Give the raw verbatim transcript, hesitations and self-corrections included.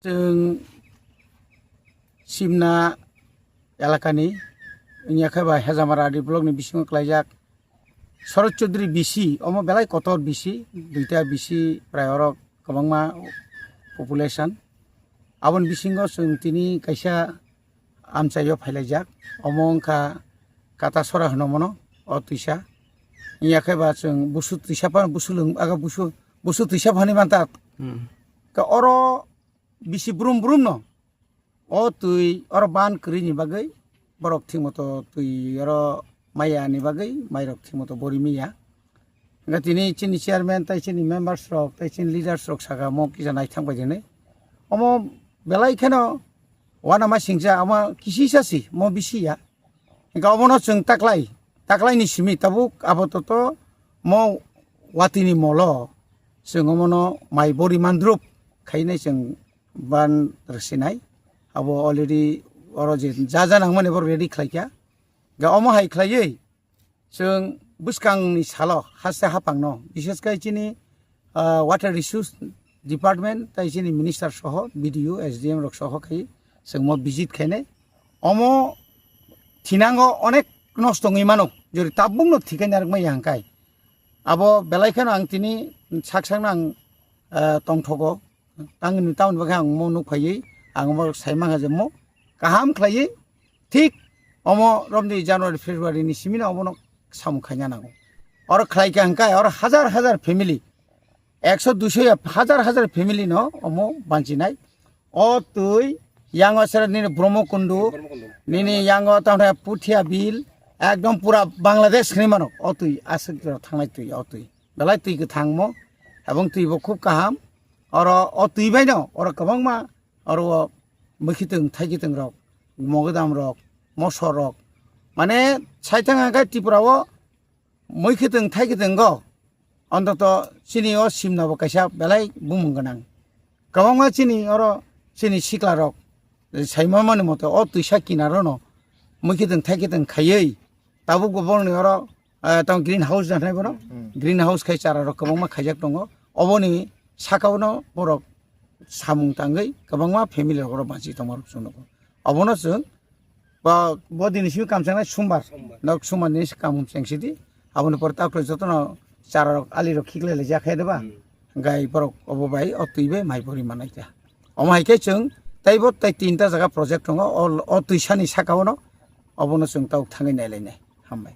Chwng Simna elakani, wngya khe ba Hejamara D block ni bisingo klaijak Sharad Chaudhary B C, omo belai kotor B C, duita B C prai oro kwbangma population. Aboni bisingo chwng tini kaisa amchaio phailaijak, omo wngkha Katasora hwno mono, o twisa. Wngya khe ba chwng busu twisa phano, busu lwng-, aga busu, busu twisa phani manta. Hmm. Ka oro bisi brum brum no. O twi oro ban kwrwi ni bagwi borok thik moto twi oro maya ni bagwi mairok thik moto bori miya. Hingke tini chini chairman tai chini members rok tai chini leaders rok saka mo kisa naithang bai dinwi. Omo belai kheno uanama singcha omo kisisa si mo bisi ya. Hingke omono chwng taklai, taklai ni simi tabuk apato mo watwi ni molo chwng omono mai bori mandrup khainai chwng ban rwsinai. Abo already oro je ja ja nangmani bo ready khlaikha. Ga omo hai khlaiwi chwng bwskangni salo haste haphangno, bishesh khe chini, ah, Water Resource Department tai chini minister soho, B D O, S D M rok soho khai chwng mo visit khainai. Omo thinango onek nosto wngwi mano, jori tabukno thikai narwkmaya hwnkhai. Abo belai kheno ang tini sak sakno ang, ah, tongthogo. Tangni tamoni bagwi ang mo nuk phaiwi, ang mo sai mankha je mo kaham khlaiwi, thik omo romni January, February ni simi no omono samung khaina nango. Oro khlaikha hwnkhe oro hajar hajar family, ekso duiso ya hajar hajar family no omo banchinai. O twi yango sera nini Brahmakundu, nini yango tamni Puthia Bil, ekdom pura Bangladesh hinwi mano. O twi aswk thangnai twi, o twi. Belai twi kwthangmo, ebong twi bo khub kaham. Oro o twi baino, oro kwbangma, oro o mwkhitwng, thaikitwng rok, mogodam rok, mosor rok. Mane, saithang hwnkhe Tripura o mwkhitwng, thaikitwng go, ontoto chini o simna bo kaisa belai bumung gwnang. Kwbangma chini oro, chini sikla rok, saima mani moto, o twisa kinaro no, mwkhitwng, thaikitwng khaiwi, tabuk bo borokni oro, ah, tamo green house da hinwi bono. Hmm. Green house khai chara rok kwbangma khaijak tongo. Oboni sakao no borok samung tangwi kwbangma family rok oro banchi tongma rok chwng nugo. Obono chwng bo, bo dini simi kam changnai sumbar. Sumbar. Nok sumbar ni kam cheng sidi. Aboni pore ta jotono chara rok ali rok khiklai lai jak hai de ba. Hmm. Gai borok obo bai o twi bai mai pori manai ta. Omo hai khe chwng teibo tei tinta jaga project tongo. O, o twisani sakao no obono chwng tabuk thangwi nai lai nai. Hambai.